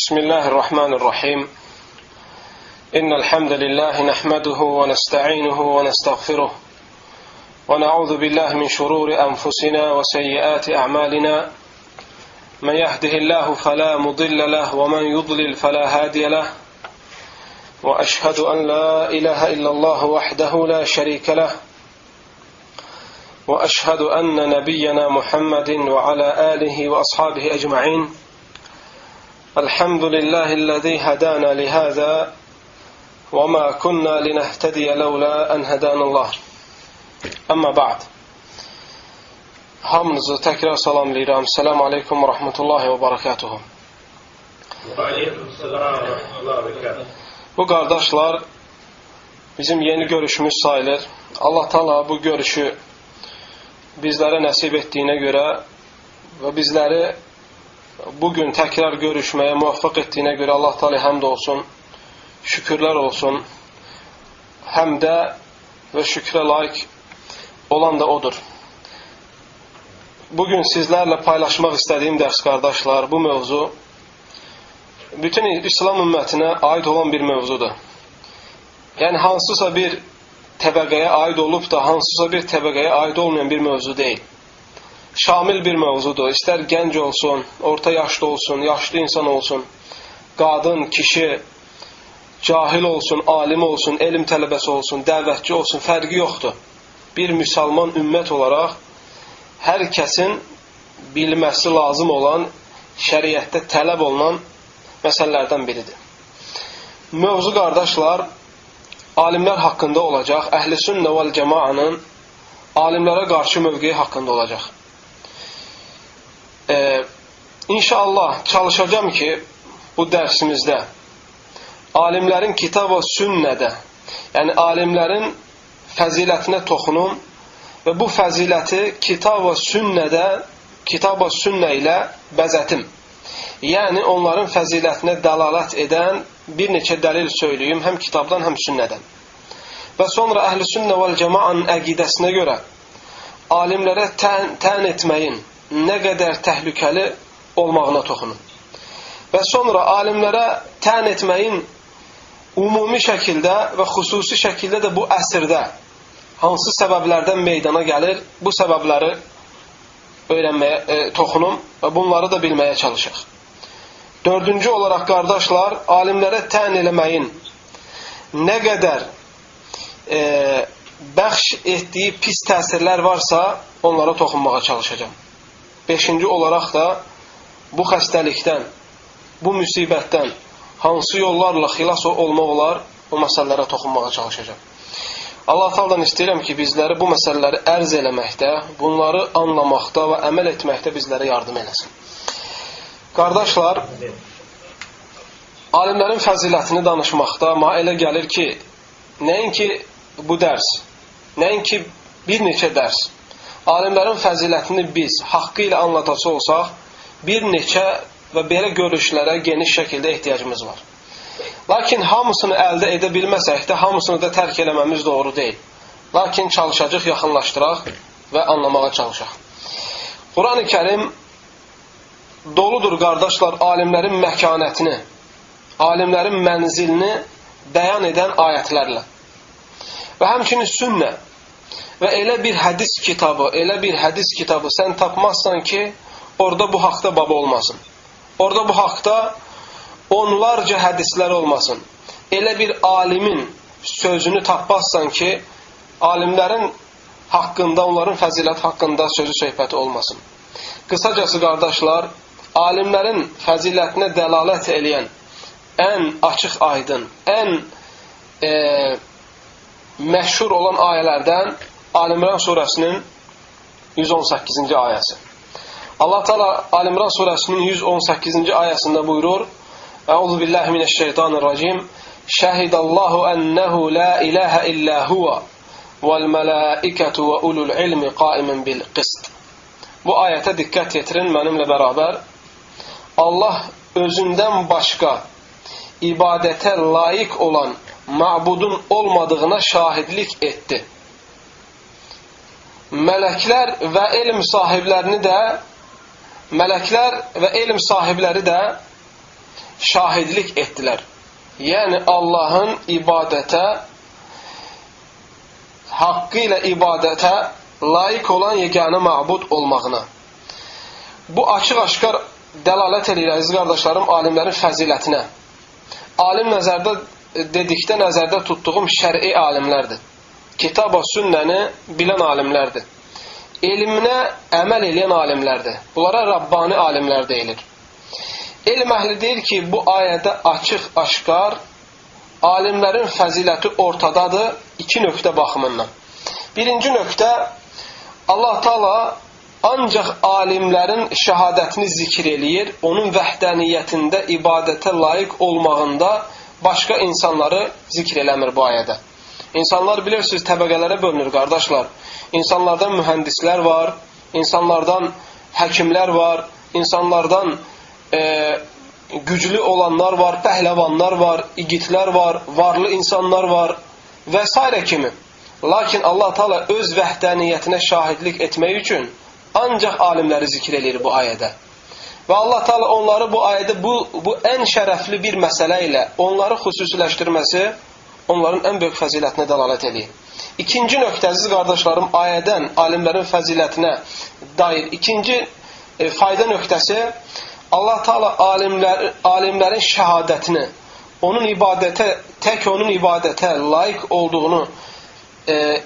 Bismillahirrahmanirrahim. İnnel hamdelellahi nahmeduhu ve nestainuhu ve nestağfiruh. Ve na'udzu billahi min şururi enfusina ve seyyiati a'malina. Men yehdihillahu fela mudille leh ve men yudlil fela hadiye leh. Ve eşhedü en la ilahe illallah vahdehu la şerike leh. Ve eşhedü enne nebiyyena Muhammedin ve ala alihi ve ashabihi ecma'in. Elhamdülillahi'llezî hedâna lihâzâ ve mâ kunnâ linehtediye levlâ en hedânallah. Amma ba'd. Hamınızı tekrar salamlayıram. Selamu aleykum ve rahmetullahi ve barakatuhu. Bu qardaşlar bizim yeni görüşümüz sayılır. Allah Teala bu görüşü bizlərə nəsib etdiyinə görə və bizləri bugün təkrar görüşməyə muvaffaq etdiyinə görə Allah Teala həmd olsun, şükürlər olsun. Həmdə və şükrə layiq olan da odur. Bugün sizlərlə paylaşmaq istədiyim dərs qardaşlar, bu mövzu bütün İslam ümmətinə aid olan bir mövzudur. Yəni hansısa bir təbəqəyə aid olub da hansısa bir təbəqəyə aid olmayan bir mövzu deyil. Şamil bir mövzudur. İstər gənc olsun, orta yaşlı olsun, yaşlı insan olsun, qadın, kişi, cahil olsun, alim olsun, elm tələbəsi olsun, dəvətçi olsun, fərqi yoxdur. Bir müsəlman ümmət olaraq hər kəsin bilməsi lazım olan, şəriətdə tələb olunan məsələlərdən biridir. Mövzu qardaşlar, alimlər haqqında olacaq, əhl-i sünnə vəl cəmaanın alimlərə qarşı mövqeyi haqqında olacaq. İnşallah çalışacağım ki, bu dərsimizdə alimlərin kitab və sünnədə, yəni alimlərin fəzilətinə toxunum və bu fəziləti kitab və sünnədə, kitab və sünnə ilə bəzətim. Yəni onların fəzilətinə dəlalət edən bir neçə dəlil söyləyim, həm kitabdan, həm sünnədən. Və sonra əhl-i sünnə vəl cəmaanın əqidəsinə görə alimlərə tən etməyin nə qədər təhlükəli olmağına toxunun. Və sonra alimlərə tən etməyin ümumi şəkildə və xüsusi şəkildə də bu əsrdə hansı səbəblərdən meydana gəlir, bu səbəbləri öyrənməyə toxunum və bunları da bilməyə çalışaq. Dördüncü olaraq qardaşlar, alimlərə tən eləməyin nə qədər bəxş etdiyi pis təsirlər varsa, onlara toxunmağa çalışacağam. Beşinci olaraq da bu xəstəlikdən, bu müsibətdən hansı yollarla xilas olmaq olar, o məsələlərə toxunmağa çalışacağam. Allah Teala'dan istəyirəm ki, bizləri bu məsələləri ərz eləməkdə, bunları anlamaqda və əməl etməkdə bizlərə yardım eləsin. Qardaşlar, alimlərin fəzilətini danışmaqda mənə elə gəlir ki, nəinki bu dərs, nəinki bir neçə dərs, alimlərin fəzilətini biz haqqı ilə anlatası olsaq, bir neçə və belə görüşlərə geniş şəkildə ehtiyacımız var. Lakin hamısını əldə edə bilməsək də, hamısını da tərk eləməmiz doğru deyil. Lakin çalışacaq, yaxınlaşdıraq və anlamağa çalışaq. Quran-ı Kərim doludur qardaşlar, alimlərin məkanətini, alimlərin mənzilini bəyan edən ayətlərlə. Və həmçinin sünnə və elə bir hədis kitabı, elə bir hədis kitabı sən tapmazsan ki, orada bu haqda baba olmasın. Orada bu haqda onlarca hədislər olmasın. Elə bir alimin sözünü tapmazsan ki, alimlərin haqqında, onların fəzilət haqqında sözü söhbəti olmasın. Qısacası qardaşlar, alimlərin fəzilətinə dəlalət eləyən ən açıq aydın, ən məşhur olan ayələrdən Ali İmran surəsinin 118-ci ayəsi. Allah Teala Ali İmran surəsinin 118-ci ayəsində buyurur: Əuzu billahi mineşşeytanirracim. Şəhidallahu ennehu la ilahe illa huve vel melaiketu ve ulul ilmi qaimen bil qist. Bu ayətə diqqət yetirin mənimlə bərabər. Allah özündən başqa ibadətə layiq olan mabudun olmadığına şahidlik etdi. Mələklər və elm sahiblərini də, mələklər və elm sahibləri də şahidlik etdilər. Yəni Allahın ibadətə, haqqı ilə ibadətə layiq olan yeganə mabud olmağına. Bu açıq-aşkar dəlalət eləyir, əziz qardaşlarım, alimlərin fəzilətinə. Alim nəzərdə dedikdə nəzərdə tutduğum şər'i alimlərdir. Kitab-ı sünnəni bilən alimlərdir. Elminə əməl eləyən alimlərdir. Bunlara Rabbani alimlər deyilir. Elm əhli deyir ki, bu ayədə açıq-aşkar alimlərin fəziləti ortadadır iki nöqtə baxımından. Birinci nöqtə, Allah Taala ancaq alimlərin şəhadətini zikr eləyir, onun vəhdəniyyətində, ibadətə layiq olmağında başqa insanları zikr eləmir bu ayədə. İnsanlar bilirsiniz, təbəqələrə bölünür qardaşlar. İnsanlardan mühəndislər var, insanlardan həkimlər var, insanlardan güclü olanlar var, pəhləvanlar var, igidlər var, varlı insanlar var və s. kimi. Lakin Allah Teala öz vəhdəniyyətinə şahidlik etmək üçün ancaq alimləri zikr eləyir bu ayədə. Və Allah Teala onları bu ayədə bu ən şərəfli bir məsələ ilə onları xüsusiləşdirməsi onların ən böyük fəzilətinə dəlalət eləyir. İkinci nöqtə, əziz qardaşlarım, ayədən alimlərin fəzilətinə dair ikinci fayda nöqtəsi, Allah Teala alimlərin şəhadətini, onun ibadətə, tək onun ibadətə layiq olduğunu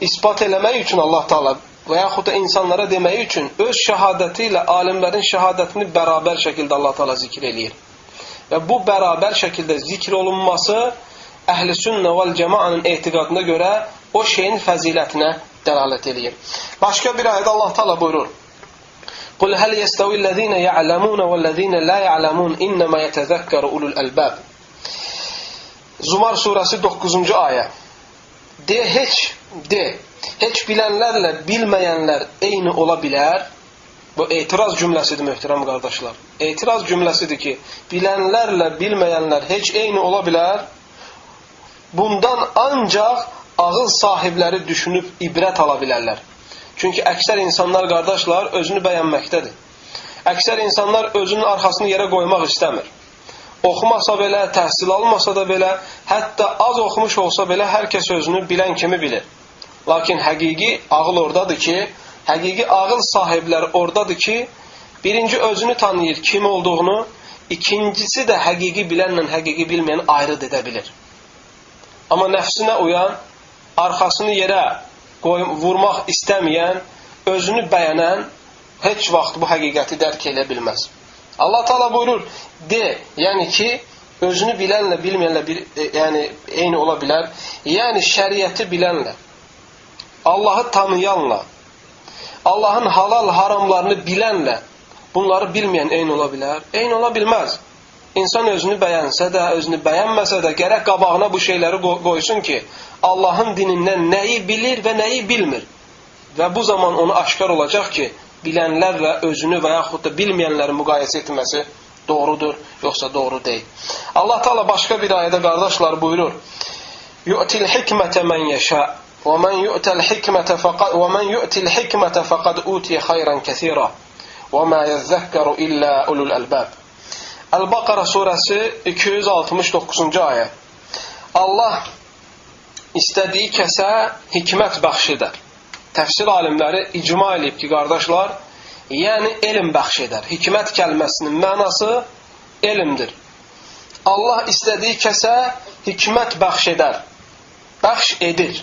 isbat eləmək üçün Allah Teala və yaxud da insanlara demək üçün öz şəhadəti ilə alimlərin şəhadətini bərabər şəkildə Allah Teala zikr eləyir. Və bu bərabər şəkildə zikr olunması əhl-i sünnə vəl cəmaanın etiqadına görə o şeyin fəzilətinə dəlalət eləyir. Başqa bir ayədə Allah Teala buyurur: Qul həl yestəvi'l-ləzīnə ya'ləmun vəl-ləzīnə la ya'ləmun innəmə yetəzəkkəru ulul əlbəb. Zumar surəsi 9-cu ayə. De, heç bilənlərlə bilməyənlər eyni ola bilər. Bu etiraz cümləsidir, möhtərəm qardaşlar. Etiraz cümləsidir ki, bilənlərlə bilməyənlər heç eyni ola bilər. Bundan ancaq ağıl sahibləri düşünüb ibrət ala bilərlər. Çünki əksər insanlar, qardaşlar, özünü bəyənməkdədir. Əksər insanlar özünün arxasını yerə qoymaq istəmir. Oxumasa belə, təhsil almasa da belə, hətta az oxumuş olsa belə hər kəs özünü bilən kimi bilir. Lakin həqiqi ağıl oradadır ki, həqiqi ağıl sahibləri oradadır ki, birinci özünü tanıyır kim olduğunu, ikincisi də həqiqi bilənlə həqiqi bilməyəni ayrı edə bilir. Amma nəfsinə uyan, arxasını yerə vurmaq istəməyən, özünü bəyənən heç vaxt bu həqiqəti dərk edə bilməz. Allah Teala buyurur, de, yəni ki, özünü bilənlə bilməyənlə bir, yəni eyni ola bilər. Yəni şəriəti bilənlə, Allahı tanıyanla, Allahın halal haramlarını bilənlə bunları bilməyən eyni ola bilər. Eyni ola bilməz. İnsan özünü bəyənsə də, özünü bəyənməsə də gərək qabağına bu şeyləri qoysun ki, Allahın dinindən nəyi bilir və nəyi bilmir. Və bu zaman onu aşkar olacaq ki, bilənlərlə özünü və yaxud da bilməyənləri müqayisə etməsi doğrudur, yoxsa doğru deyil. Allah Teala başqa bir ayədə qardaşlar buyurur: "Yu'til hikmete men yeşâ və men yu'tel hikmete faqad və men yu'til hikmete faqad utiya hayran kesira və ma yezekkeru illa ulul albab." Əl-Baqara surəsi 269-cu ayə. Allah istədiyi kəsə hikmət bəxş edər. Təfsir alimləri icma eləyib ki, qardaşlar, yəni elm bəxş edər. Hikmət kəlməsinin mənası elmdir. Allah istədiyi kəsə hikmət bəxş edər. Bəxş edir.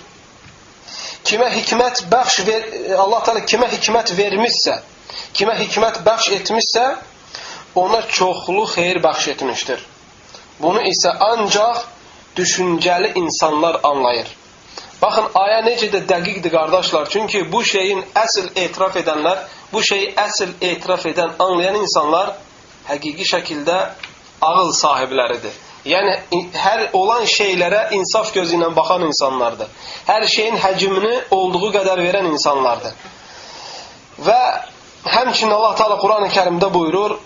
Kimə hikmət bəxş ver, Allah Teala kimə hikmət vermişsə, kimə hikmət bəxş etmişsə, ona çoxlu xeyir bəxş etmişdir. Bunu isə ancaq düşüncəli insanlar anlayır. Baxın, ayə necə də dəqiqdir qardaşlar. Çünki bu şeyin əsl etiraf edənlər, bu şeyi əsl etiraf edən, anlayan insanlar həqiqi şəkildə ağıl sahibləridir. Yəni, hər olan şeylərə insaf gözü ilə baxan insanlardır. Hər şeyin həcmini olduğu qədər verən insanlardır. Və həmçinin Allah Teala Quran-ı Kərimdə buyurur,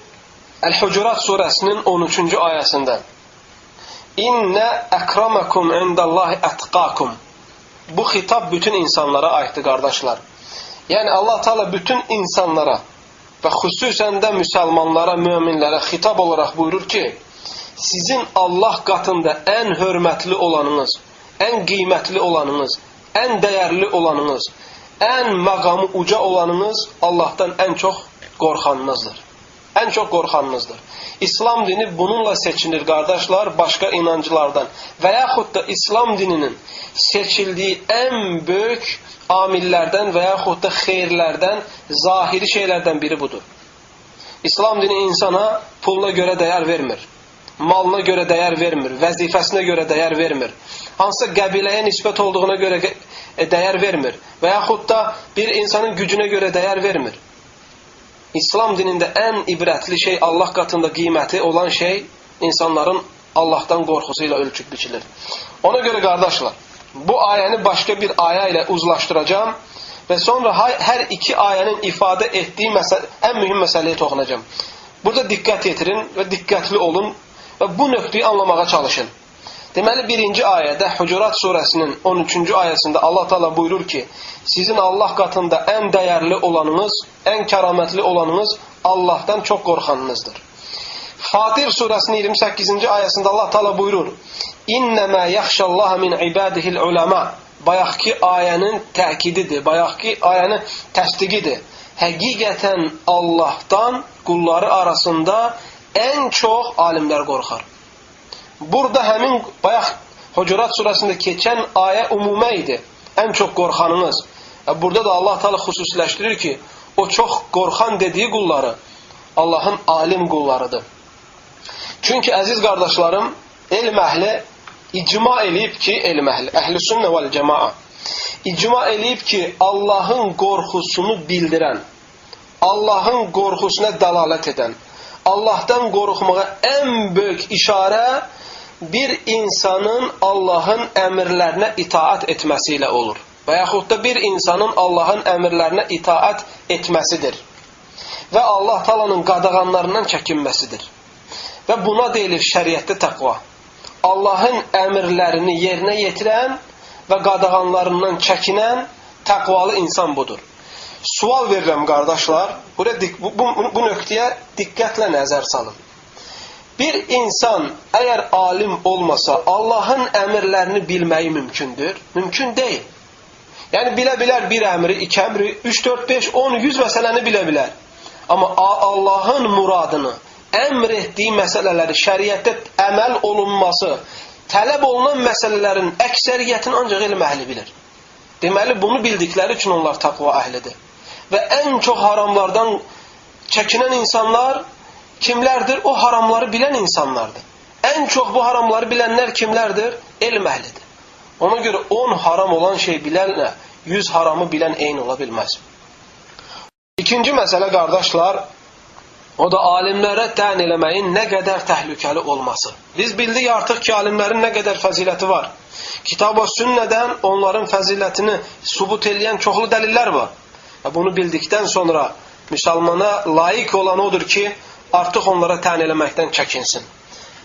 Əl-Hucurat surəsinin 13-cü ayəsində: İnnə əkramakum indallahi ətqakum. Bu xitab bütün insanlara aiddir qardaşlar. Yəni Allah Teala bütün insanlara və xüsusən də müsəlmanlara, möminlərə xitab olaraq buyurur ki, Sizin Allah qatında ən hörmətli olanınız, ən qiymətli olanınız, ən dəyərli olanınız, ən məqamı uca olanınız Allahdan ən çox qorxanınızdır. Ən çox qorxanınızdır. İslam dini bununla seçilir qardaşlar, başqa inanclardan. Və yaxud da İslam dininin seçildiyi ən böyük amillərdən və yaxud da xeyirlərdən, zahiri şeylərdən biri budur. İslam dini insana puluna görə dəyər vermir, malına görə dəyər vermir, vəzifəsinə görə dəyər vermir, hansısa qəbiləyə nisbət olduğuna görə dəyər vermir və yaxud da bir insanın gücünə görə dəyər vermir. İslam dinində ən ibrətli şey, Allah qatında qiyməti olan şey, insanların Allahdan qorxusu ilə ölçüb biçilir. Ona görə qardaşlar, bu ayəni başqa bir ayə ilə uzlaşdıracağam və sonra hər iki ayənin ifadə etdiyi ən mühüm məsələyə toxunacağam. Burada diqqət yetirin və diqqətli olun və bu nöqteyi anlamağa çalışın. Deməli, birinci ayədə Hucurat surəsinin 13-cü ayəsində Allah Teala buyurur ki, sizin Allah qatında ən dəyərli olanınız, ən kəramətli olanınız Allahdan çox qorxanınızdır. Fatir surəsinin 28-ci ayəsində Allah Teala buyurur, İnnəmə yaxşəllaha min ibadihil uləmə. Bayaqki ayənin təkididir, bayaqki ayənin təsdiqidir. Həqiqətən Allahdan qulları arasında ən çox alimlər qorxar. Burada həmin bayaq Hucurat surəsində keçən ayə ümumə idi. Ən çox qorxanınız. Burada da Allah Teala xüsusiləşdirir ki, o çox qorxan dediyi qulları Allahın alim qullarıdır. Çünki əziz qardaşlarım, elm əhli icma eləyib ki, elm əhli, əhl-i sünnə vəl cəmaa icma eləyib ki, Allahın qorxusunu bildirən, Allahın qorxusuna dəlalət edən, Allahdan qorxmağa ən böyük işarə bir insanın Allahın əmrlərinə itaat etməsi ilə olur. Və yaxud da bir insanın Allahın əmrlərinə itaat etməsidir. Və Allah Taalanın qadağanlarından çəkinməsidir. Və buna deyilir şəriətdə təqva. Allahın əmrlərini yerinə yetirən və qadağanlarından çəkinən təqvalı insan budur. Sual verirəm qardaşlar, bu nöqtəyə diqqətlə nəzər salın. Bir insan əgər alim olmasa, Allahın əmrlərini bilməyi mümkündür? Mümkün deyil. Yəni, bilə bilər bir əmri, iki əmri, 3, 4, 5, 10, 100 məsələni bilə bilər. Amma Allahın muradını, əmr etdiyi məsələləri, şəriətdə əməl olunması, tələb olunan məsələlərin əksəriyyətini ancaq elm əhli bilir. Deməli, bunu bildikləri üçün onlar təqva əhlidir. Və ən çox haramlardan çəkinən insanlar kimlərdir? O haramları bilən insanlardır. Ən çox bu haramları bilənlər kimlərdir? Elm əhlidir. Ona görə 10 haram olan şey bilənlə 100 haramı bilən eyni ola bilməz. İkinci məsələ qardaşlar, o da alimlərə tən eləməyin nə qədər təhlükəli olması. Biz bildik artıq ki, alimlərin nə qədər fəziləti var. Kitab və sünnədən onların fəzilətini sübut eləyən çoxlu dəlillər var. Və bunu bildikdən sonra müsəlmana layiq olan odur ki, artıq onlara tən eləməkdən çəkinsin.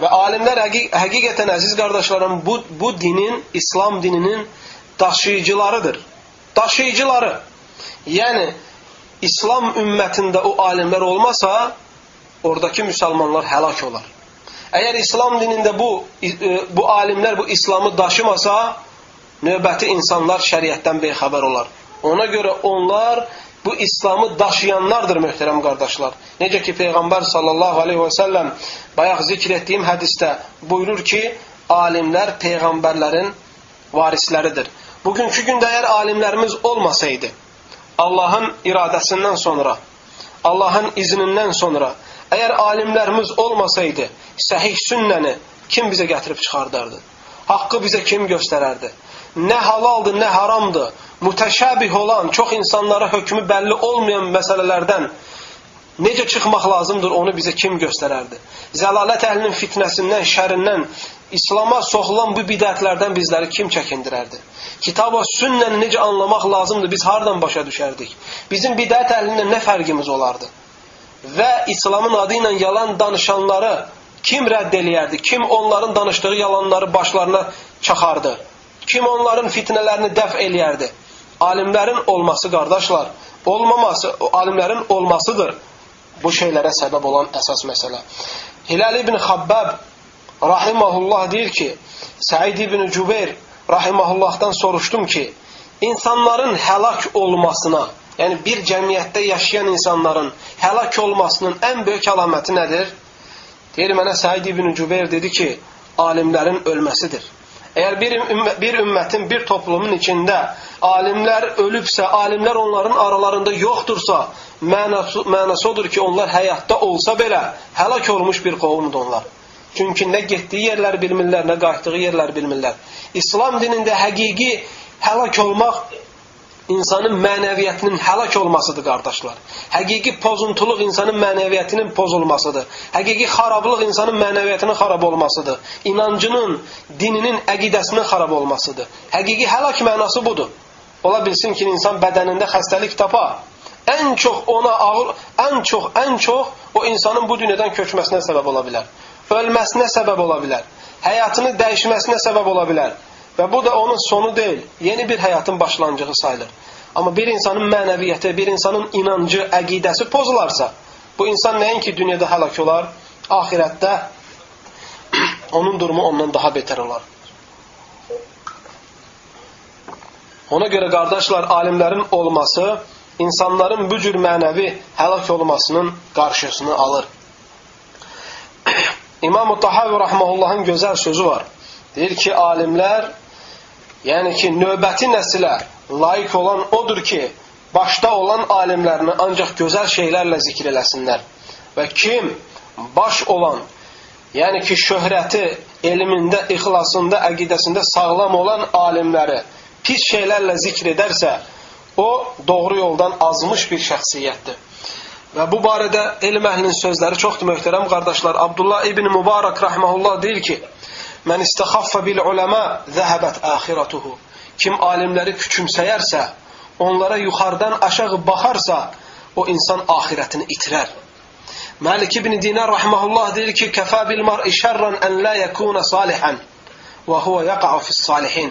Və alimlər həqiqətən əziz qardaşlarım, bu dinin, İslam dininin daşıyıcılarıdır. Daşıyıcıları. Yəni, İslam ümmətində o alimlər olmasa, oradakı müsəlmanlar həlak olar. Əgər İslam dinində bu alimlər bu İslamı daşımasa, növbəti insanlar şəriətdən bexəbər olar. Ona görə onlar bu İslamı daşıyanlardır möhtərəm qardaşlar. Necə ki Peyğəmbər sallallahu aleyhi və səlləm bayaq zikr etdiyim hədisdə buyurur ki, alimlər peyğəmbərlərin varisləridir. Bugünkü gündə əgər alimlərimiz olmasaydı, Allahın iradəsindən sonra, Allahın iznindən sonra, əgər alimlərimiz olmasaydı, səhih sünnəni kim bizə gətirib çıxardardı? Haqqı bizə kim göstərərdi? Nə halaldır, nə haramdır, mütəşəbih olan, çox insanlara hökmü bəlli olmayan məsələlərdən necə çıxmaq lazımdır, onu bizə kim göstərərdi? Zəlalət əhlinin fitnəsindən, şərindən, İslama soxulan bu bidətlərdən bizləri kim çəkindirərdi? Kitab-ı sünnəni necə anlamaq lazımdır, biz hardan başa düşərdik? Bizim bidət əhlindən nə fərqimiz olardı? Və İslamın adı ilə yalan danışanları kim rədd eləyərdi? Kim onların danışdığı yalanları başlarına çaxardı? Kim onların fitnələrini dəf eləyərdi? Alimlərin olması qardaşlar, olmaması, alimlərin olmasıdır bu şeylərə səbəb olan əsas məsələ. Hilal ibn Xabbab rahiməhullah deyir ki, Səid ibn Cübeyr rahiməhullahdan soruşdum ki, insanların həlak olmasına, yəni bir cəmiyyətdə yaşayan insanların həlak olmasının ən böyük əlaməti nədir? Deyir, mənə Səid ibn Cübeyr dedi ki, alimlərin ölməsidir. Əgər bir ümmətin, bir toplumun içində alimlər ölübsə, alimlər onların aralarında yoxdursa, mənası odur ki, onlar həyatda olsa belə həlak olmuş bir qovumdur onlar. Çünki nə getdiyi yerləri bilmirlər, nə qayıtdığı yerləri bilmirlər. İslam dinində həqiqi həlak olmaq insanın mənəviyyətinin həlak olmasıdır, qardaşlar. Həqiqi pozuntuluq insanın mənəviyyətinin pozulmasıdır. Həqiqi xarablıq insanın mənəviyyətinin xarab olmasıdır. İnancının, dininin, əqidəsinin xarab olmasıdır. Həqiqi həlak mənası budur. Ola bilsin ki, insan bədənində xəstəlik tapa. Ən çox ona ağır, ən çox o insanın bu dünyadan köçməsinə səbəb ola bilər. Ölməsinə səbəb ola bilər. Həyatını dəyişməsinə səbəb ola bilər. Və bu da onun sonu deyil, yeni bir həyatın başlanğıcı sayılır. Amma bir insanın mənəviyyəti, bir insanın inancı, əqidəsi pozularsa, bu insan nəinki dünyada həlak olar, axirətdə onun durumu ondan daha betər olar. Ona görə qardaşlar, alimlərin olması insanların bu cür mənəvi həlak olmasının qarşısını alır. İmam-ı Tahavi rahmehullahın gözəl sözü var. Deyir ki, alimlər, yəni ki, növbəti nəsilə layiq olan odur ki, başda olan alimlərini ancaq gözəl şeylərlə zikr eləsinlər. Və kim baş olan, yəni ki, şöhrəti, elmində, ixlasında, əqidəsində sağlam olan alimləri pis şeylərlə zikr edərsə, o doğru yoldan azmış bir şəxsiyyətdir. Və bu barədə elm əhlinin sözləri çoxdur, möhtərəm qardaşlar. Abdullah ibn Mübarək rahmehullah deyir ki, Mən istəxaffə bil uləmə zəhəbət axiratuhu. Kim alimləri küçümsəyərsə, onlara yuxarıdan aşağı baxarsa, o insan axirətini itirər. Məlik ibn Dinar rahmehullah deyir ki, kəfə bil mar'i şərran ən la yekuna salihan və huve yaqa'u fis-salihin.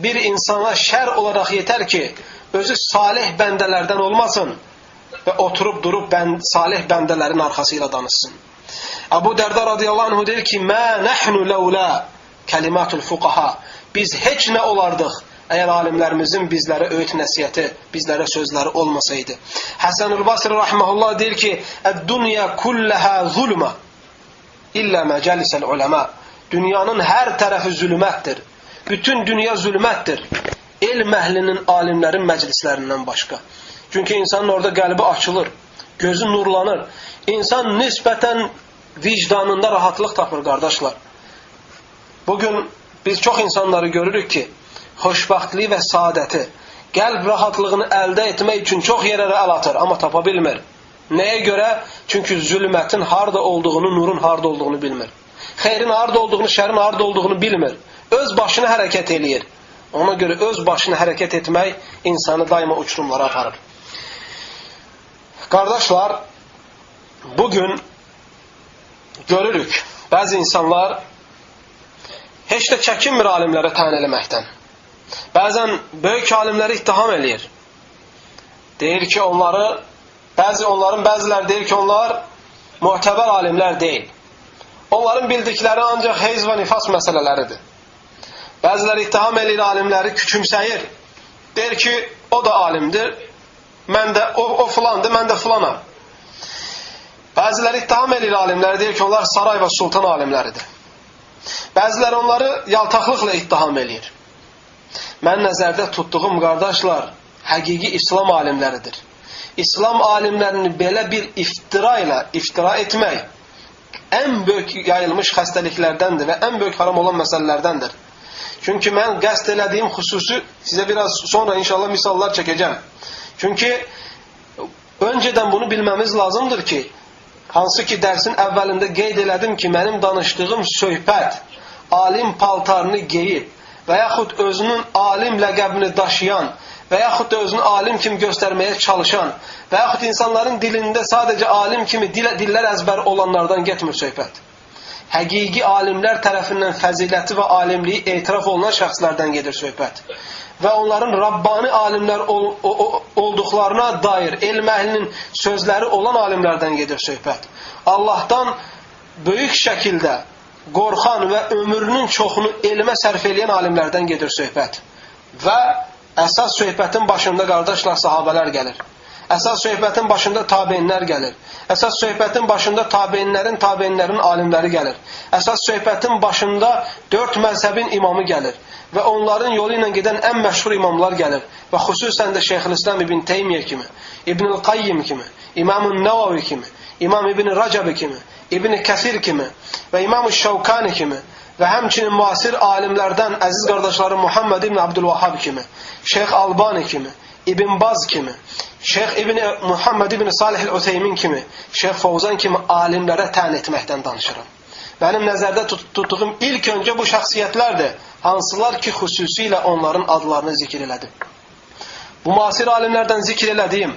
Bir insana şər olaraq yetər ki, özü salih bəndələrdən olmasın və oturub durub salih bəndələrin arxası ilə danışsın. Əbu Dərdə radiyallahu anhu deyir ki, Mə nəhnu ləulə kəlimatul fuqaha. Biz heç nə olardıq əgər alimlərimizin bizlərə öyüd nəsihəti, bizlərə sözləri olmasaydı. Həsən-ül Basri rahmehullah deyir ki, Əd-dünya kulləhə zulmə illə məcəlisəl uləmə. Dünyanın hər tərəfi zülmətdir. Bütün dünya zülmətdir. Elm əhlinin, alimlərin məclislərindən başqa. Çünki insanın orada qəlbi açılır, gözü nurlanır. İnsan nisbətən vicdanında rahatlıq tapır, qardaşlar. Bugün biz çox insanları görürük ki, xoşbəxtliyi və saadəti, qəlb rahatlığını əldə etmək üçün çox yerlərə əl atır, amma tapa bilmir. Nəyə görə? Çünki zülmətin harda olduğunu, nurun harda olduğunu bilmir. Xeyrin harda olduğunu, şərin harda olduğunu bilmir. Öz başına hərəkət eləyir. Ona görə öz başına hərəkət etmək insanı daima uçurumlara aparır. Qardaşlar, bugün görürük, bəzi insanlar heç də çəkinmir alimlərə təyin eləməkdən. Bəzən böyük alimləri ittiham eləyir. Deyir ki, onları, onların bəziləri deyir ki, onlar mötəbər alimlər deyil. Onların bildikləri ancaq heyz və nifas məsələləridir. Bəziləri ittiham eləyir alimləri, küçümsəyir. Deyir ki, o da alimdir, mən də, o filandır, mən də filanam. Bəziləri ittiham eləyir alimləri, deyir ki, onlar saray və sultan alimləridir. Bəziləri onları yaltaqlıqla ittiham eləyir. Mən nəzərdə tutduğum qardaşlar, həqiqi İslam alimləridir. İslam alimlərini belə bir iftira ilə iftira etmək ən böyük yayılmış xəstəliklərdəndir və ən böyük haram olan məsələlərdəndir. Çünki mən qəsd elədiyim xüsusi sizə biraz sonra inşallah misallar çəkəcəm. Çünki öncədən bunu bilməmiz lazımdır ki, hansı ki dərsin əvvəlində qeyd elədim ki, mənim danışdığım söhbət alim paltarını geyib və yaxud özünün alim ləqəbini daşıyan və yaxud da özünü alim kimi göstərməyə çalışan və yaxud insanların dilində sadəcə alim kimi dillər əzbər olanlardan getmir söhbət. Həqiqi alimlər tərəfindən fəziləti və alimliyi etiraf olunan şəxslərdən gedir söhbət. Və onların Rabbani alimlər olduqlarına dair elm əhlinin sözləri olan alimlərdən gedir söhbət. Allahdan böyük şəkildə qorxan və ömrünün çoxunu elmə sərf eləyən alimlərdən gedir söhbət. Və əsas söhbətin başında, qardaşlar, sahabələr gəlir. Əsas söhbətin başında tabeinlər gəlir. Əsas söhbətin başında tabeinlərin, tabeinlərin alimləri gəlir. Əsas söhbətin başında 4 məzhəbin imamı gəlir. Və onların yolu ilə gedən ən məşhur imamlar gəlir. Və xüsusən də Şeyxülislam İbn Teymiyyə kimi, İbnül Qayyim kimi, İmam-ı Nəvavi kimi, İmam İbn Rəcəb kimi, İbn Kəsir kimi və İmam-ı Şəvkani kimi və həmçinin müasir alimlərdən əziz qardaşlarım Muhammed İbn Abdülvahhab kimi, Şeyx Albani kimi, İbn Baz kimi, Şeyx İbn Muhammed İbn Salih el-Utheymin kimi, Şeyx Fovzan kimi alimlərə tən etməkdən danışıram. Mənim nəzərdə tutduğum ilk öncə bu şəxsiyyətlərdir, hansılar ki, xüsusilə onların adlarını zikr elədim. Bu müasir alimlərdən zikr elədiyim,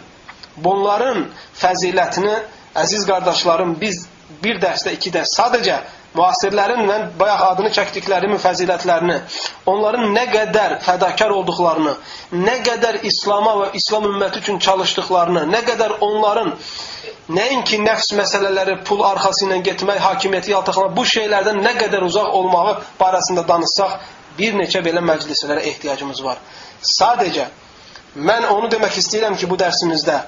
bunların fəzilətini, əziz qardaşlarım, biz bir dərsdə, iki dərs sadəcə müasirlərin mən bayaq adını çəkdiklərimin fəzilətlərini, onların nə qədər fədakar olduqlarını, nə qədər İslama və İslam ümməti üçün çalışdıqlarını, nə qədər onların nəinki nəfs məsələləri, pul arxası ilə getmək, hakimiyyəti yaltaqlamaq, bu şeylərdən nə qədər uzaq olmağı barəsində danışsaq, bir neçə belə məclislərə ehtiyacımız var. Sadəcə mən onu demək istəyirəm ki, bu dərsimizdə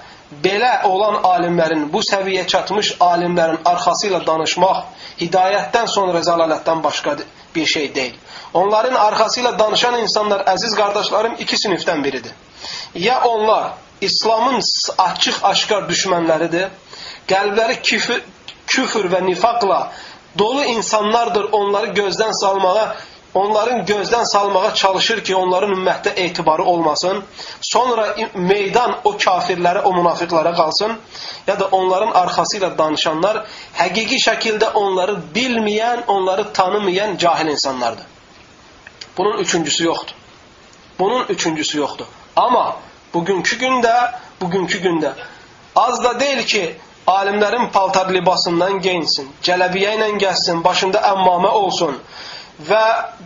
belə olan alimlərin, bu səviyyə çatmış alimlərin arxası ilə danışmaq hidayətdən sonra zəlalətdən başqa bir şey deyil. Onların arxası ilə danışan insanlar, əziz qardaşlarım, iki sinifdən biridir. Ya onlar İslamın açıq-aşkar düşmənləridir, qəlbləri küfür və nifaqla dolu insanlardır, onları gözdən salmağa, onların gözdən salmağa çalışır ki, onların ümmətdə etibarı olmasın. Sonra meydan o kafirlərə, o münafiqlərə qalsın. Ya da onların arxası ilə danışanlar həqiqi şəkildə onları bilməyən, onları tanımayan cahil insanlardır. Bunun üçüncüsü yoxdur. Bunun üçüncüsü yoxdur. Amma bugünkü gündə az da deyil ki, alimlərin paltar libasından geyinsin, cələbiyə ilə gəlsin, başında əmmamə olsun və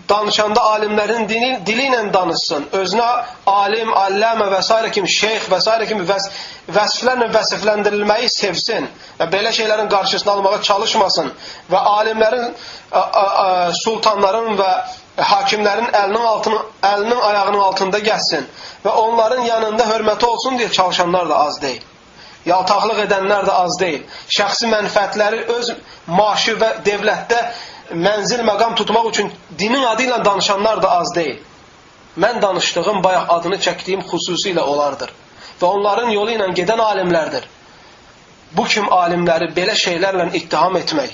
danışanda alimlərin dili ilə danışsın, özünə alim, alləmə və s. kimi, şeyx və s. kimi vəsflərlə vəsifləndirilməyi sevsin və belə şeylərin qarşısını almağa çalışmasın və alimlərin, sultanların və hakimlərin əlinin ayağının altında gəlsin və onların yanında hörməti olsun deyə çalışanlar da az deyil. Yaltaqlıq edənlər də az deyil. Şəxsi mənfəətləri öz maaşı və devlətdə mənzil məqam tutmaq üçün dinin adı ilə danışanlar da az deyil. Mən danışdığım, bayaq adını çəkdiyim xüsusilə onlardır. Və onların yolu ilə gedən alimlərdir. Bu kim alimləri belə şeylərlə ittiham etmək,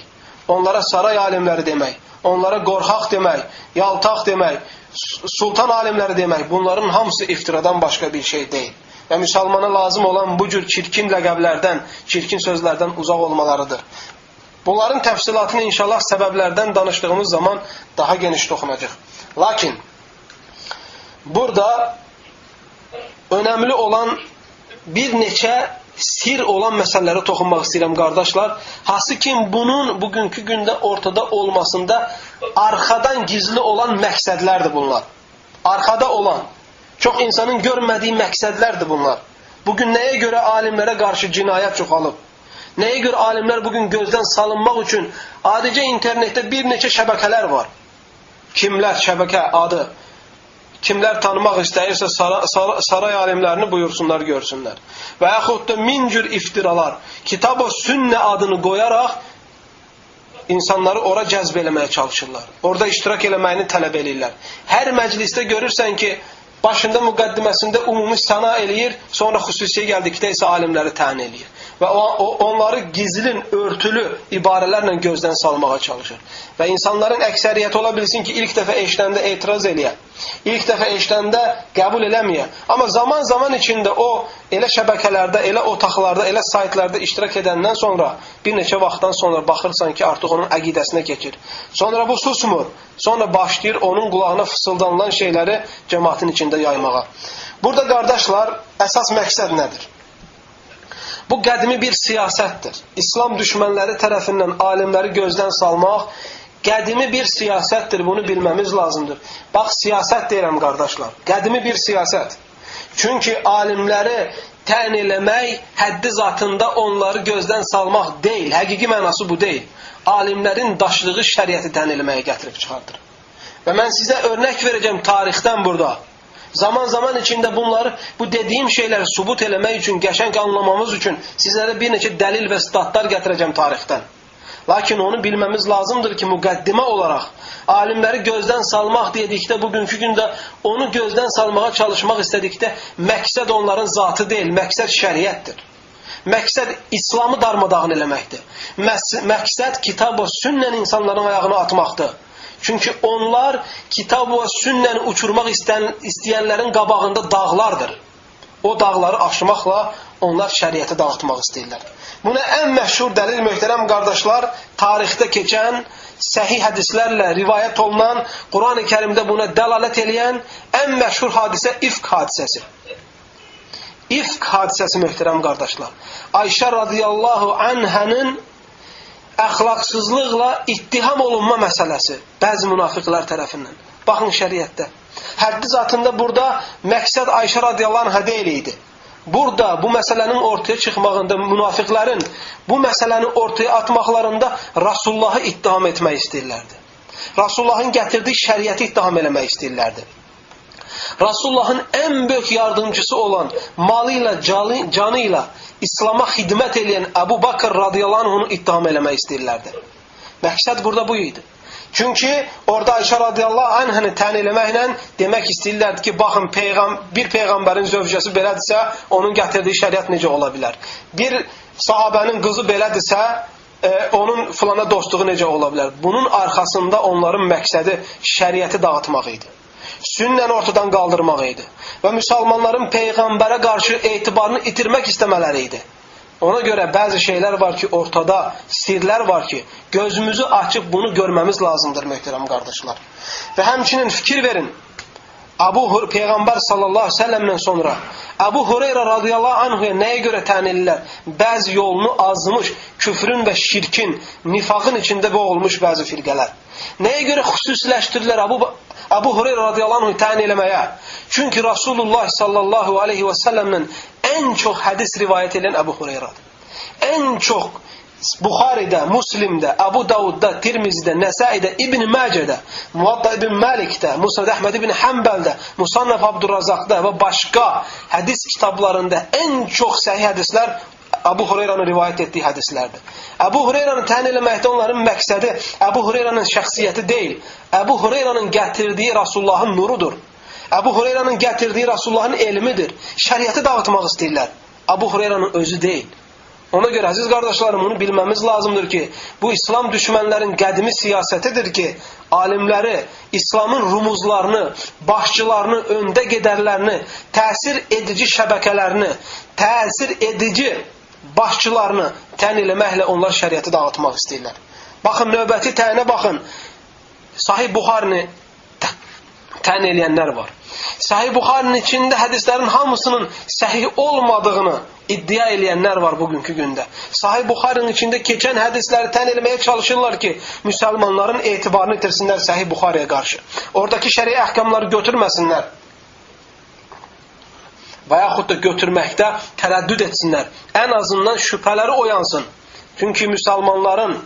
onlara saray alimləri demək, onlara qorxaq demək, yaltaq demək, sultan alimləri demək, bunların hamısı iftiradan başqa bir şey deyil. Və müsəlmana lazım olan bu cür çirkin ləqəblərdən, çirkin sözlərdən uzaq olmalarıdır. Bunların təfsilatını inşallah səbəblərdən danışdığımız zaman daha geniş toxunacaq. Lakin burada önəmli olan bir neçə sir olan məsələlərə toxunmaq istəyirəm qardaşlar. Hansı ki bunun bugünkü gündə ortada olmasında arxadan gizli olan məqsədlərdir bunlar. Arxada olan, çox insanın görmədiyi məqsədlərdir bunlar. Bugün nəyə görə alimlərə qarşı cinayət çoxalıb? Nəyə görə alimlər bugün gözdən salınmaq üçün adicə internetdə bir neçə şəbəkələr var. Kimlər şəbəkə adı, kimlər tanımaq istəyirsə saray alimlərini buyursunlar, görsünlər. Və yaxud da min cür iftiralar, kitab-ı sünnə adını qoyaraq insanları ora cəzb eləməyə çalışırlar. Orada iştirak eləməyini tələb eləyirlər. Hər məclisdə görürsən ki, başında müqəddiməsində ümumi sana eləyir, sonra xüsusiyə gəldikdə isə alimləri təyin eləyir. Və onları gizlin, örtülü ibarələrlə gözdən salmağa çalışır. Və insanların əksəriyyəti ola bilsin ki, ilk dəfə eşidəndə etiraz eləyə, ilk dəfə eşidəndə qəbul eləməyə. Amma zaman-zaman içində o elə şəbəkələrdə, elə otaqlarda, elə saytlarda iştirak edəndən sonra, bir neçə vaxtdan sonra baxırsan ki, artıq onun əqidəsinə keçir. Sonra bu susmur, sonra başlayır onun qulağına fısıldanılan şeyləri cəmaatın içində yaymağa. Burada qardaşlar, əsas məqsəd nədir? Bu qədimi bir siyasətdir. İslam düşmənləri tərəfindən alimləri gözdən salmaq qədimi bir siyasətdir. Bunu bilməmiz lazımdır. Bax, siyasət deyirəm qardaşlar. Qədimi bir siyasət. Çünki alimləri təyin eləmək həddi zatında onları gözdən salmaq deyil. Həqiqi mənası bu deyil. alimlərin daşıdığı şəriəti tən eləməyə gətirib çıxardır. Və mən sizə örnək verəcəm tarixdən burada. Zaman-zaman içində bunları, bu dediyim şeyləri sübut eləmək üçün, qəşəng anlamamız üçün sizlərə bir neçə dəlil və statlar gətirəcəm tarixdən. Lakin onu bilməmiz lazımdır ki, müqəddimə olaraq alimləri gözdən salmaq dedikdə, bugünkü gündə onu gözdən salmağa çalışmaq istədikdə məqsəd onların zatı deyil, məqsəd şəriətdir. Məqsəd İslamı darmadağın eləməkdir. Məqsəd kitab və sünnən insanların ayağına atmaqdır. Çünki onlar kitab və sünnəni uçurmaq istəyənlərin qabağında dağlardır. O dağları aşmaqla onlar şəriəti dağıtmaq istəyirlər. Buna ən məşhur dəlil, möhtərəm qardaşlar, tarixdə keçən, səhih hədislərlə rivayət olunan, Quran-ı Kərimdə buna dəlalət eləyən ən məşhur hadisə İfk hadisəsi. İfk hadisəsi, möhtərəm qardaşlar. Ayşə radiyallahu anhənin əxlaqsızlıqla ittiham olunma məsələsi bəzi münafiqlər tərəfindən. Baxın şəriətdə. Həddi zatında burada məqsəd Ayşə radiyallahu anhə deyil idi. Burada bu məsələnin ortaya çıxmağında, münafiqlərin bu məsələni ortaya atmaqlarında Rasullahı ittiham etmək istəyirlərdi. Rasullahın gətirdiyi şəriəti ittiham eləmək istəyirlərdi. Rasullahın ən böyük yardımcısı olan, malı ilə, canı ilə İslama xidmət eləyən Əbu Bakır radiyallahu anhunu ittiham eləmək istəyirlərdi. Məqsəd burada bu idi. Çünki orada Ayşə radiyallahu anhını tən eləməklə demək istəyirlərdi ki, baxın, bir peyğəmbərin zövcəsi belədirsə, onun gətirdiyi şəriət necə ola bilər? Bir sahabənin qızı belədirsə, onun filana dostluğu necə ola bilər? Bunun arxasında onların məqsədi şəriəti dağıtmaq idi. Sünnəni ortadan qaldırmaq idi. Və müsəlmanların peyğəmbərə qarşı etibarını itirmək istəmələri idi. Ona görə bəzi şeylər var ki, ortada sirlər var ki, gözümüzü açıb bunu görməmiz lazımdır, möhtərəm qardaşlar. Və həmçinin fikir verin, Peyğəmbər sallallahu aleyhi ve səlləmdən sonra Əbu Hureyra radiyallahu anhuya nəyə görə tən ellər? Bəzi yolunu azmış, küfrün və şirkin, nifaqın içində boğulmuş bəzi firqələr. Nəyə görə xüsusiləşdirirlər Əbu Hureyra radiyallahu anhu tən eləməyə? Çünki Rasulullah sallallahu aleyhi və səlləmdən ən çox hədis rivayət edən Əbu Hureyradır. Ən çox Buxaridə, Muslimdə, Əbu Davudda, Tirmizidə, Nəsaidə, İbn Məcədə, Muvatta İbn Məlikdə, Musnad Əhməd İbn Həmбəldə, Musannaf Abdurrazaqda və başqa hədis kitablarında ən çox səhih hədislər Əbu Hureyranın rivayət etdiyi hədislərdir. Əbu Hureyranı təyin eləməkdə onların məqsədi Əbu Hureyranın şəxsiyyəti deyil. Əbu Hureyranın gətirdiyi Rasullahın nurudur. Əbu Hureyranın gətirdiyi Rasullahın elmidir. Şəriəti dağıtmaq istəyirlər. Əbu Hureyranın özü deyil. Ona görə əziz qardaşlarım, bunu bilməmiz lazımdır ki, bu İslam düşmənlərin qədimi siyasətidir ki, alimləri, İslamın rumuzlarını, başçılarını, öndə gedərlərini, təsir edici şəbəkələrini, təsir edici başçılarını təyin eləməklə onlar şəriəti dağıtmaq istəyirlər. Baxın, növbəti təyinə baxın. Sahih Buxarini təyin eləyənlər var. Sahih Buxarinin içində hədislərin hamısının səhih olmadığını iddia eləyənlər var bugünkü gündə. Sahih Buxarinin içində keçən hədisləri təyin eləməyə çalışırlar ki, müsəlmanların etibarını itirsinlər Sahih Buxariyə qarşı. Oradakı şəri əhkamları götürməsinlər. Və yaxud da götürməkdə tərəddüd etsinlər. Ən azından şübhələri oyansın. Çünki müsəlmanların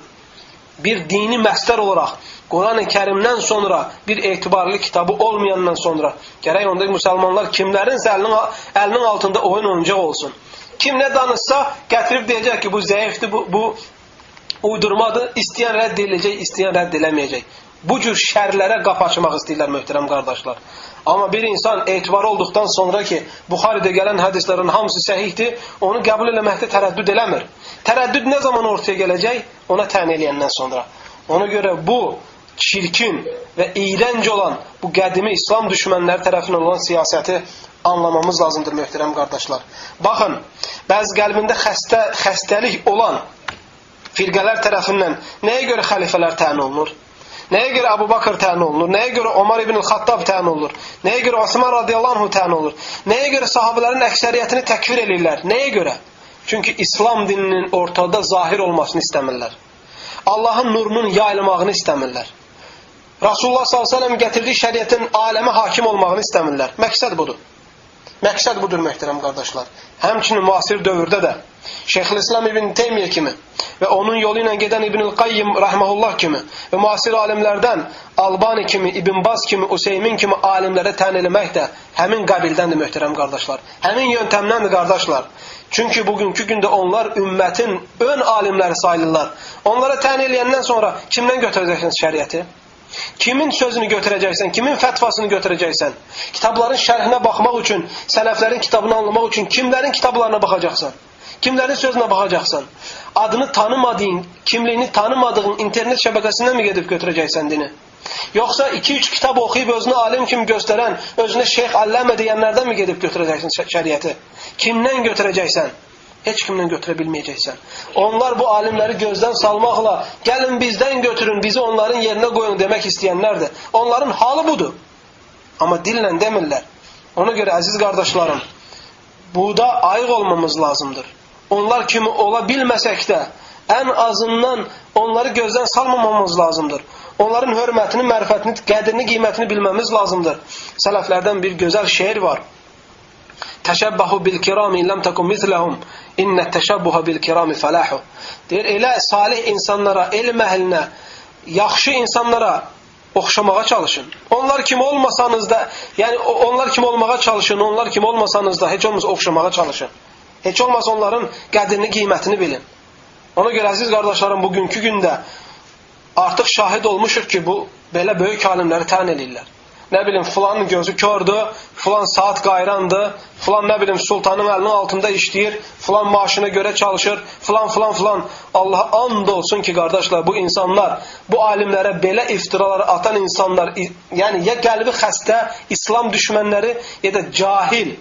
bir dini məsdər olaraq Quran-ı Kərimdən sonra bir etibarlı kitabı olmayandan sonra gərək onda müsəlmanlar kimlərinsə əlinin altında oyun oyuncaq olsun. Kim nə danışsa gətirib deyəcək ki, bu zəifdir, bu uydurmadır, istəyən rədd ediləcək, istəyən rədd eləməyəcək. Bu cür şərlərə qapı açmaq istəyirlər, möhtərəm qardaşlar. Amma bir insan etibarı olduqdan sonra ki, Buxaridə gələn hədislərin hamısı səhihdir, onu qəbul eləməkdə tərəddüd eləmir. Tərəddüd nə zaman ortaya gələcək? Ona təyin eləyəndən sonra. Ona görə bu çirkin və iyrənc olan bu qədimi İslam düşmənləri tərəfindən olan siyasəti anlamamız lazımdır, möhtərəm qardaşlar. Baxın, bəzi qəlbində xəstəlik olan firqələr tərəfindən nəyə görə xəlifələr təyin olunur? Nəyə görə Əbu Bakır təyin olunur? Nəyə görə Omar ibn Xattab təyin olunur? Nəyə görə Osman radiyallahu anhu təyin olunur? Nəyə görə sahabələrin əksəriyyətini təkfir eləyirlər? Nəyə görə? Çünki İslam dininin ortada zahir olmasını istəmirlər. Allahın nurunun yayılmağını istəmirlər. Rasulullah sallallahu əleyhi və səlləm gətirdiyi şəriətin aləmə hakim olmağını istəmirlər. Məqsəd budur. Məqsəd budur, möhtərəm qardaşlar. Həmçinin müasir dövrdə də Şeyxülislam İbn Teymiyyə kimi və onun yolu ilə gedən İbnül Qayyim rahmehullah kimi və müasir alimlərdən Albani kimi, İbn Baz kimi, Useymin kimi alimlərə tən eləmək də həmin qabildəndir, möhtərəm qardaşlar. Həmin yöntəmdəndir, qardaşlar. Çünki bugünkü gündə onlar ümmətin ön alimləri sayılırlar. Onlara tən eləyəndən sonra kimdən götürəcəksiniz şəriəti? Kimin sözünü götürəcəksən? Kimin fətvasını götürəcəksən? Kitabların şərhinə baxmaq üçün, sələflərin kitabını anlamaq üçün kimlərin kitablarına baxacaqsan? Kimlərin sözünə baxacaqsan? Adını tanımadığın, kimliyini tanımadığın internet şəbəkəsindən mi gedib götürəcəksən dini? Yoxsa 2-3 kitab oxuyub özünü alim kimi göstərən, özünə şeyx alləmə deyənlərdən mi gedib götürəcəksən şəriəti? Kimdən götürəcəksən? Heç kimdən götürə bilməyəcəksən. Onlar bu alimləri gözdən salmaqla, gəlin bizdən götürün, bizi onların yerinə qoyun demək istəyənlərdir. Onların halı budur. Amma dillə demirlər. Ona görə əziz qardaşlarım, burada ayıq olmamız lazımdır. Onlar kimi ola bilməsək də, ən azından onları gözdən salmamamız lazımdır. Onların hörmətini, mərifətini, qədrini, qiymətini bilməmiz lazımdır. Sələflərdən bir gözəl şeir var. Təşəbbəhu bil kirami ləm təkum misləhum innə təşəbbuha bil kirami fəlahu. Deyir, elə salih insanlara, elm əhlinə, yaxşı insanlara oxşamağa çalışın. Onlar kimi olmasanız da, yəni onlar kimi olmağa çalışın, onlar kimi olmasanız da heç olmasa oxşamağa çalışın. Heç olmasa onların qədrini, qiymətini bilin. Ona görə əziz qardaşlarım, bugünkü gündə artıq şahid olmuşuq ki, bu belə böyük alimləri tən eləyirlər. Nə bilim, filanın gözü kördür, filan saat qayrandır, filan nə bilim, sultanın əlinin altında işləyir, filan maaşına görə çalışır, filan, filan, filan. Allaha and olsun ki, qardaşlar, bu insanlar, bu alimlərə belə iftiraları atan insanlar, yəni ya qəlbi xəstə, İslam düşmənləri, ya da cahil,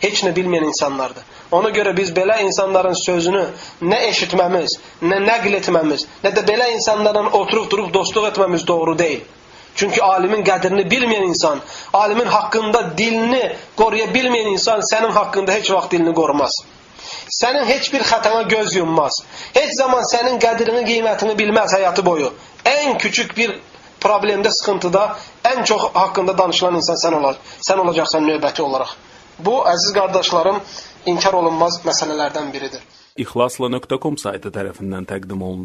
heç nə bilməyən insanlardır. Ona görə biz belə insanların sözünü nə eşitməmiz, nə nəql etməmiz, nə də belə insanlarla oturub durub dostluq etməmiz doğru deyil. Çünki alimin qədrini bilməyən insan, alimin haqqında dilini qoruya bilməyən insan sənin haqqında heç vaxt dilini qorumaz. Sənin heç bir xətana göz yummaz. Heç zaman sənin qədrini, qiymətini bilməz həyatı boyu. Ən küçük bir problemdə, sıxıntıda ən çox haqqında danışılan insan sən olacaqsan növbəti olaraq. Bu, əziz qardaşlarım, inkar olunmaz məsələlərdən biridir. İxlasla.com saytı tərəfindən təqdim olundu.